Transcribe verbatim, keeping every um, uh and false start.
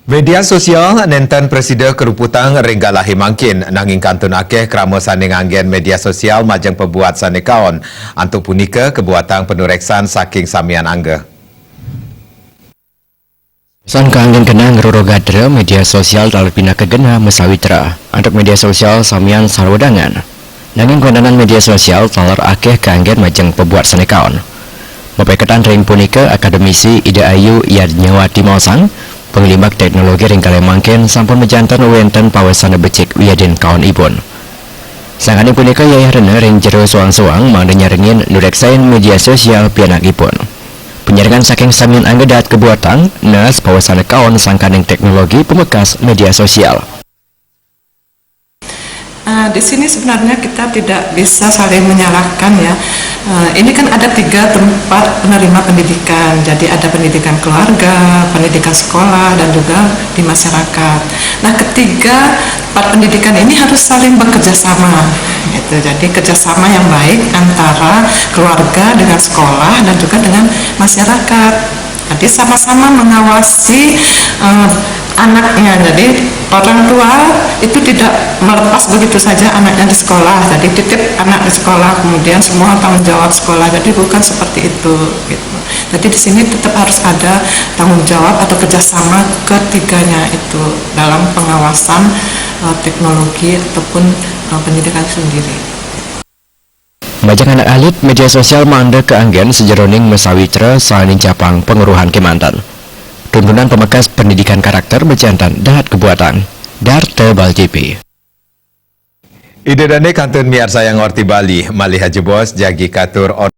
Media sosial nenten presida keruputang ring galahé mangkin, nanging kantun akéh krama sané nganggén media sosial majeng pabuat sané kaon. Antuk punika kabuatang panureksan saking samian angga. San kaanggén kenang roro gatra media sosial taler pinaka genah masawitra. Antuk media sosial samian sarwa dangan. Nanging kawéntenan media sosial taler akéh kaanggén majeng pabuat sané kaon. Mapaiketan ring punika, Akademisi Ida Ayu Yadnyawati maosang, panglimbak teknologi ring galahé mangkin sampun majanten wénten pawesana becik wiadin kaonipun. Sangkaning punika yayah rena ring jero soang-soang mangda nyarengin nureksain media sosial pianakipun. Panyarengan saking samian angga dahat kabuatang, naas pawesana kaon sangkaning teknologi pamekas media sosial. Eh, di sini sebenarnya kita tidak bisa saling menyalahkan ya. Eh, ini kan ada tiga tempat penerima pendidikan. Jadi ada pendidikan keluarga, pendidikan sekolah, dan juga di masyarakat. Nah, ketiga tempat pendidikan ini harus saling bekerja sama. Gitu. Jadi kerjasama yang baik antara keluarga dengan sekolah dan juga dengan masyarakat. Jadi sama-sama mengawasi eh, anaknya. Jadi orang tua itu tidak melepas begitu saja anaknya di sekolah. Jadi titip anak di sekolah, kemudian semua tanggung jawab sekolah. Jadi bukan seperti itu. Gitu. Jadi di sini tetap harus ada tanggung jawab atau kerjasama ketiganya itu dalam pengawasan eh, teknologi ataupun eh, pendidikan sendiri. Majeng anak alit, media sosial mangda kaanggén sajeroning masawitra sané njapang pangweruhan kémanten. Tuntunan pamekas pendidikan karakter majanten dahat kabuatang. Darta Bal T V. Ida dané kantun miarsayang Orti Bali, malih ajebos jagi katur